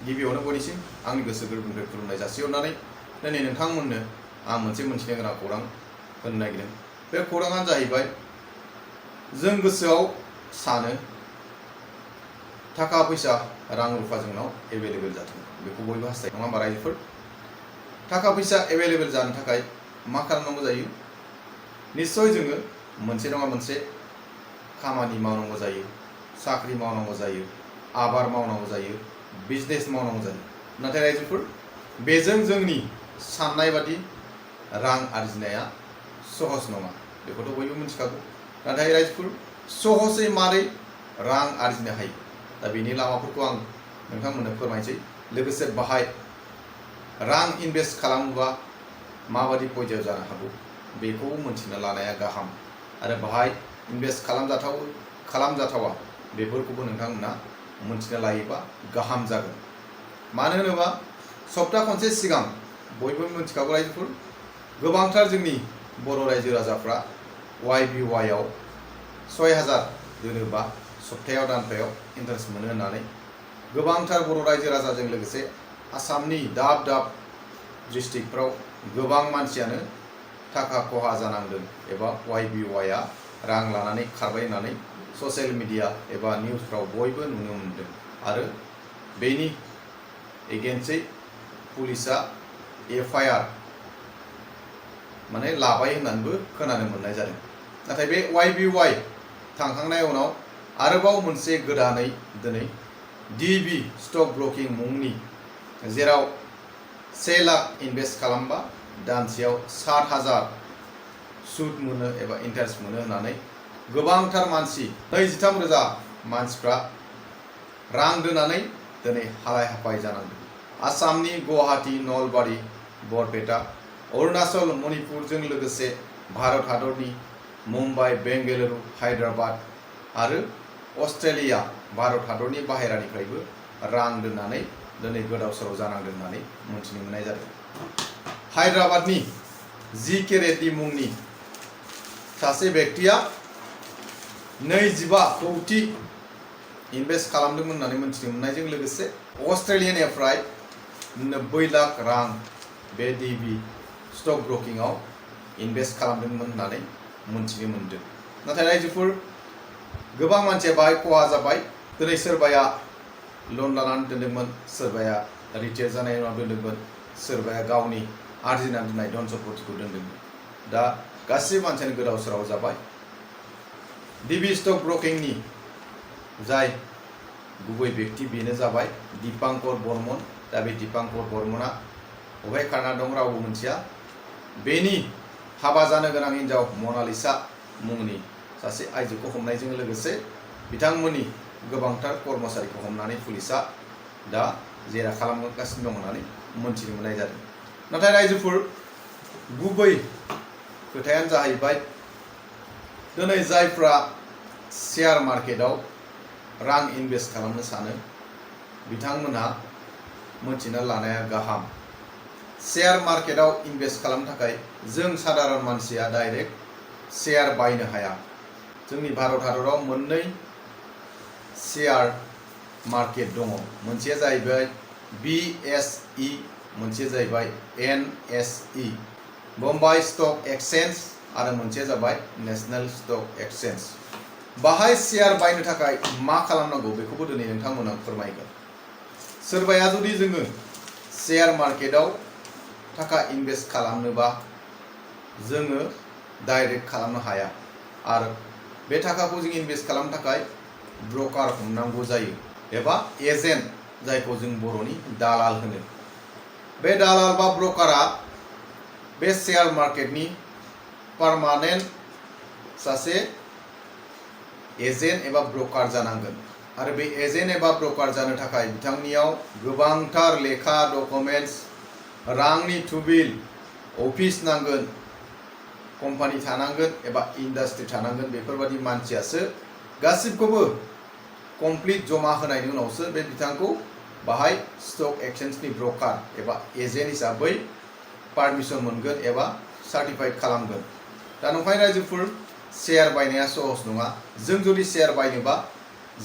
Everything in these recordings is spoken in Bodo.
गिबियावनो बयनिसिम आंनि गोसो गोरबोनिफ्राय खुलुमनाय जासिहरनानै दिनै नोंथांमोननो आं मोनसे मोनथिनो गोनां खौरां होनो नागिरदों। बे खौराङानो जाहैबाय जों गोसोआव सानो थाखा फैसा रां रुफा जोंनाव एभेलेबेल जाथों, बेखौ बयबो हास्थायो नङा होमबा रायजोफोर? थाखा फैसा एभेलेबेल जानो थाखाय मा खालामनांगौ जायो? निश्चय जोङो मोनसे नङा मोनसे खामानि मावनांगौ जायो, साख्रि मावनांगौ जायो, आबाद मावनांगौ जायो, बिजनेस मावनांगौ जायो। नाथाय रायजोफोर, बेजों जोंनि साननाय बादि रां आरजिनाया सहज नङा, बेखौथ' बयबो मिथिखागौ। नाथाय रायजोफोर, सहजै मारै रां आरजिनो हायो, दा बेनि लामाफोरखौ आं नोंथांमोननो फोरमायसै। लोगोसे बाहाय रां इनभेस्ट खालामोबा माबादि पयजायाव जानो हागौ बेखौ मिथिना लानाया गाहाम, आरो बाहाय इनभेस्ट खालामजाथावा बेफोरखौबो नोंथांमोना मिथिना लायोबा गाहाम जागोन। मानो होनोबा सप्ता खनसे सिगां बयबो मिथिखागौ रायजोफोर, गोबांथार जोंनि बर' रायजो राजाफ्रा YBY आव 6000 दोनोबा सप्तायाव दानफायाव इन्टारेस्ट मोनो होननानै गोबांथार बर' रायजो राजाजों लोगोसे आसामनि दाब दाब डिस्ट्रिक्टफ्राव गोबां मानसियानो थाखा खहा जानांदों एबा YBY आ रां लानानै खारबाय होननानै ससियेल मिडिया एबा निउसफ्राव बयबो नुनो मोनदों। आरो बेनि एगेन्स्टै पुलिसा FIR माने लाबाय होननानैबो खोनानो मोननाय जादों। नाथाय बे YBY थांखांनाय उनाव आरोबाव मोनसे गोदानै दिनै DB स्टक ब्रकिं मुंनि, जेराव 1 लाख इनभेस्ट खालामबा दानसेयाव 7000 सुद मोनो एबा इन्टारेस्ट मोनो होननानै गोबांथार मानसि 23,000 मानसिफ्रा रां दोनानै दिनै हालाय हाफाय जानांदों। आसामनि गुवाहाटी, नलबारि, बरपेटा, अरुणाचल, मणिपुरजों लोगोसे भारत हादरनि मुम्बाइ, बेंगालुरु, हायद्राबाद आरो अस्ट्रेलिया भारत हादरनि बाहेरानिफ्रायबो रां दोननानै दिनै गोदाव सोराव जानांदों होननानै मिथिनो मोननाय जादों। हायद्राबादनि GK रेड्डी मुंनि सासे बेक्तिया 25 कौटि इनभेस्ट खालामदोंमोन होननानै मिथिनो मोननायजों लोगोसे अस्ट्रेलियानिफ्राय 90 लाख रां बे DB स्टक ब्रकिंआव इनभेस्ट खालामदोंमोन होननानै मिथिनो मोनदों। नाथाय रायजोफोर, गोबां मानसिया बाहाय खहा जाबाय। दिनै सोरबाया लन लानानै दोनदोंमोन, सोरबाया रिटायार जानायनि उनाव दोनदोंमोन, सोरबाया गावनि आरजिना दोननाय धन सम्पतिखौ दोनदोंमोन। दा गासिबो मानसियानो गोदाव सोराव जाबाय। DB स्टक ब्रकिंनि जाय गुबै बेक्ति बेनो जाबाय दीपांकर बर्मन। दा बे दीपांकर बर्मना बबेहाय खारना दं रावबो मिथिया। बेनि हाबा जानो गोनां हिन्जाव मनालिसा मुंनि सासे आइजोखौ हमनायजों लोगोसे बिथांमोननि गोबांथार कर्मचारिखौ हमनानै पुलिसा दा जेरा खालामगासिनो दं होननानै मिथिनो मोननाय जादों। नाथाय रायजोफोर, गुबै खोथायानो जाहैबाय दिनै जायफ्रा शेयार मार्केटआव रां इनभेस्ट खालामनो सानो बिथांमोनहा मिथिना लानाया गाहाम। शेयार मार्केटआव इनभेस्ट खालामनो थाखाय जों साधारन मानसिया डाइरेक्ट शेयार बायनो हाया। जोंनि भारत हादराव मोननै शेयार मार्केट दङ। मोनसेया जाहैबाय BSE, मोनसेया जाहैबाय NSE बम्बाइ स्टक एक्सचेन्ज, आरो मोनसेया जाबाय नेशनेल स्टक एक्सचेन्ज। बाहाय शेयार बायनो थाखाय मा खालामनांगौ बेखौबो दिनै नोंथांमोननो फोरमायगोन। सोरबाया जुदि जोङो शेयार मार्केटआव थाखा इनभेस्ट खालामनोबा जोङो डाइरेक्ट खालामनो हाया, आरो बे थाखाखौ जों इनभेस्ट खालामनो थाखाय ब्रकार हमनांगौ जायो एबा एजेन्ट, जायखौ जों बर'नि दालाल होनो। बे दालाल बा ब्रकारा बे शेयार मार्केटनि पार्मानेन्ट सासे एजेन्ट एबा ब्रकार जानांगोन। आरो बे एजेन्ट एबा ब्रकार जानो थाखाय बिथांनियाव गोबांथार लेखा डकुमेन्ट्स, रांनि थुबिल, अफिस नांगोन, कम्पानि थानांगोन एबा इन्डास्ट्रि थानांगोन। बेफोरबायदि मानसियासो गासिबखौबो कमप्लिट जमा होनायनि उनावसो बे बिथांखौ बाहाय स्टक एक्सचेन्जनि ब्रकार एबा एजेन्ट हिसाबै पारमिसन मोनगोन एबा सार्टिफाइड खालामगोन। दा नंखाय रायजोफोर, शेयार बायनाया सहज नङा। जों जुदि शेयार बायनोबा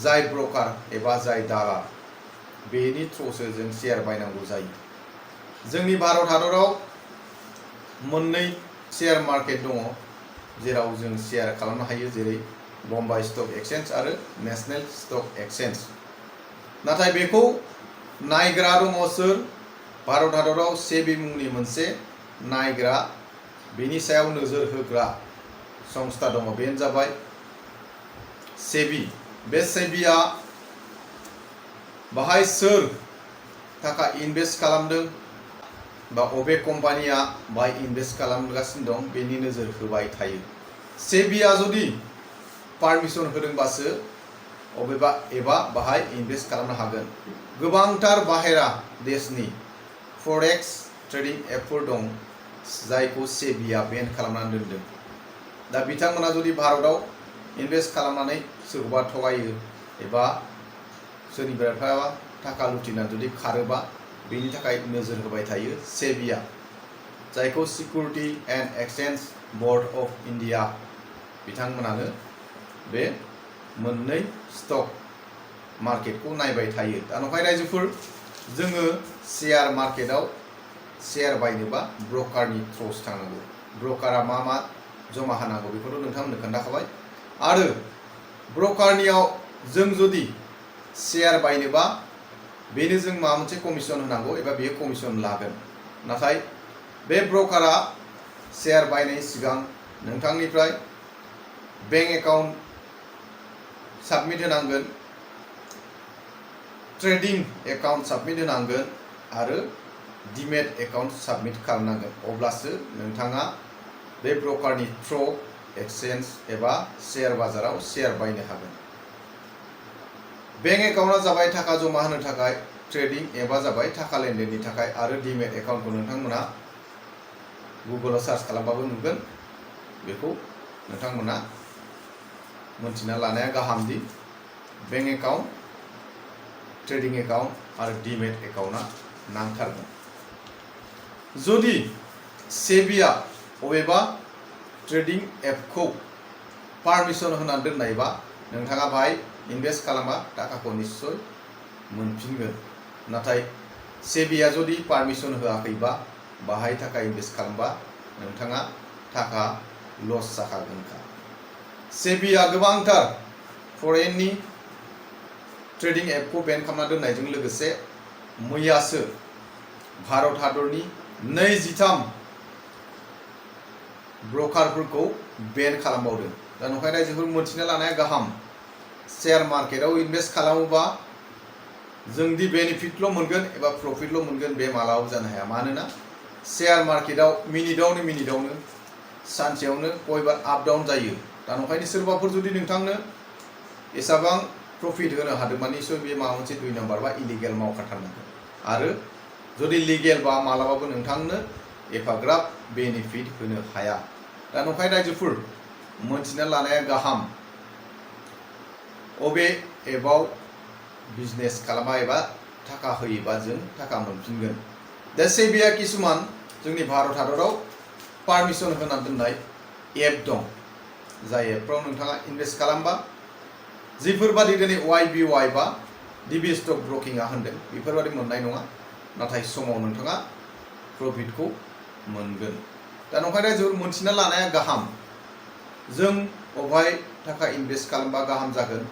जाय ब्रकार एबा जाय दालाल बेनि थ्रुसो जों शेयार बायनांगौ जायो। जोंनि भारत हादराव मोननै शेयार मार्केट दङ जेराव जों शेयार खालामनो हायो, जेरै बम्बाइ स्टक एक्सचेन्ज आरो नेशनेल स्टक एक्सचेन्ज। नाथाय बेखौ नायग्रा दङ सोर? भारत हादराव सेबि मुंनि मोनसे नायग्रा, बेनि सायाव नोजोर होग्रा संस्था दङ, बेनो जाबाय सेबि। बे सेबिया बाहाय सोर थाखा इनभेस्ट खालामदों बा अबे कम्पानिया बाहाय इनभेस्ट खालामगासिनो दं बेनि नोजोर होबाय थायो। सेबिया जुदि पारमिसन होदोंबासो अबेबा एबा बाहाय इनभेस्ट खालामनो हागोन। गोबांथार बाहेरा देशनि फरेक्स ट्रेडिं एपफोर दं जायखौ सेबिया बेन खालामनानै दोनदों। दा बिथांमोना जुदि भारताव इनभेस्ट खालामनानै सोरखौबा थगायो एबा सोरनिफ्रायबा थाखा लुथिनानै जुदि खारोबा बेनि थाखाय नोजोर होबाय थायो सेबिया, जायखौ security and exchange board of India बिथांमोनानो बे मोननै स्टक मार्केटखौ नायबाय थायो। दा नंखाय रायजोफोर, जोङो शेयार मार्केटआव शेयार बायनोबा ब्रकारनि थ्रुसो थांनांगौ। ब्रकारा मा मा जमा होनांगौ बेखौथ' नोंथांमोननो खोन्थाखाबाय। आरो ब्रकारनियाव जों जुदि शेयार बायनोबा बेनो जों माबा मोनसे कमिसन होनांगौ एबा बेयो कमिसन लागोन। नाथाय बे ब्रकारा शेयार बायनायनि सिगां नोंथांनिफ्राय बेंक एकाउन्ट साबमिट होनांगोन, ट्रेडिं एकाउन्ट साबमिट होनांगोन आरो डिमेट एकाउन्ट साबमिट खालामनांगोन। अब्लासो नोंथाङा बे ब्रकारनि थ्रु एक्सचेन्ज एबा शेयार बाजाराव शेयार बायनो हागोन। बेंक एकाउन्टआ जाबाय थाखा जमा होनो थाखाय, ट्रेडिं एबा जाबाय थाखा लेनदेननि थाखाय, आरो डिमेट एकाउन्टखौ नोंथांमोना गुगोलाव सार्च खालामबाबो नुगोन। बेखौ नोंथांमोना मोनथिना लानाया गाहाम दि बेंक एकाउन्ट, ट्रेडिं एकाउन्ट आरो डिमेट एकाउन्टआ नांथारगोन। जुदि सेबिया अबेबा ट्रेडिं एपखौ पारमिसन होनानै दोननायबा नोंथाङा बाहाय इनभेस्ट खालामबा थाखाखौ निस्सय मोनफिनगोन। नाथाय सेबिया जुदि पारमिसन होआखैबा बाहाय थाखा इनभेस्ट खालामबा नोंथाङा थाखा लस जाखागोनखा। सेबिया गोबांथार फरेननि ट्रेडिं एपखौ बेन खालामना दोननायजों लोगोसे मैयासो भारत हादरनि 23 ब्रकारफोरखौ बेन खालामबावदों। दा नंखाय रायजोफोर मोनथिना लानाया गाहाम। शेयार मार्केटआव इनभेस्ट खालामोबा जों दि बेनिफिटल' मोनगोन एबा प्रफिटल' मोनगोन बे मालाबाबो जानो हाया। मानोना शेयार मार्केटआव मिनिटावनो सानसेयावनो कयबार आप डाउन जायो। दा नंखायनो सोरबाफोर जुदि नोंथांनो एसेबां प्रफिट होनो हादोंबा निस्सय बे माबा मोनसे 2 नाम्बार बा इलिगेल मावखाथारनांगोन। आरो जुदि लिगेलबा मालाबाबो नोंथांनो एफाग्राब बेनिफिट होनो हाया। दा नंखाय रायजोफोर मोनथिना लानाया गाहाम अबे एपआव बिजनेस खालामा एबा थाखा होयोबा जों थाखा मोनफिनगोन। दा सेबिया किसुमान जोंनि भारत हादराव पारमिसन होना दोननाय एप दं, जाय एपफ्राव नोंथाङा इनभेस्ट खालामबा जिफोरबादि दिनै YBY बा DB स्टक ब्रकिंआ होनदों बेफोरबादि मोननाय नङा। नाथाय समाव नोंथाङा प्रफिटखौ मोनगोन। दा नंखायनो जों मोनथिना लानाया गाहाम। जों अबहाय थाखा इनभेस्ट खालामबा गाहाम जागोन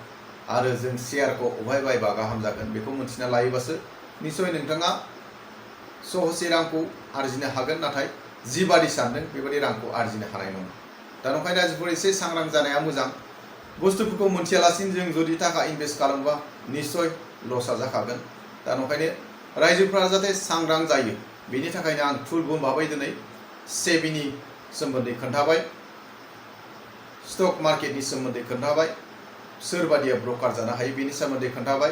आरो जों शेयारखौ अबहाय बायबा गाहाम जागोन बेखौ मोनथिना लायोबासो निस्सय नोंथाङा सहसे रांखौ आरजिनो हागोन। नाथाय जिबादि सानदों बेबादि रांखौ आरजिनो हानाय नङा। दा नंखायनो रायजोफोर एसे सांग्रां जानाया मोजां। बुस्थुफोरखौ मोनथियालासिनो जों जुदि थाखा इनभेस्ट खालामोबा निस्सय लसआ जाखागोन। दा नंखायनो रायजोफोरा जाहाथे सांग्रां जायो बेनि थाखायनो आं थुलबुम भाबै दिनै सेबिनि सोमोन्दै खोन्थाबाय, स्टक मार्केटनि सोमोन्दै खोन्थाबाय, सोरबादिया ब्रकार जानो हायो बेनि सोमोन्दै खोन्थाबाय।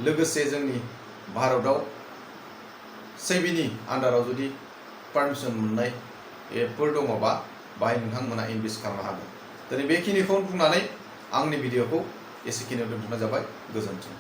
लोगोसे जोंनि भारताव सेबिनि आन्डाराव जुदि पारमिसन मोननाय एपफोर दङबा बाहाय नोंथांमोना इनभेस्ट खालामनो हागोन। दिनै बेखिनिखौ बुंनानै आंनि भिडिअखौ एसेखिनियाव दोनथ'नाय जाबाय। गोजोन्थों।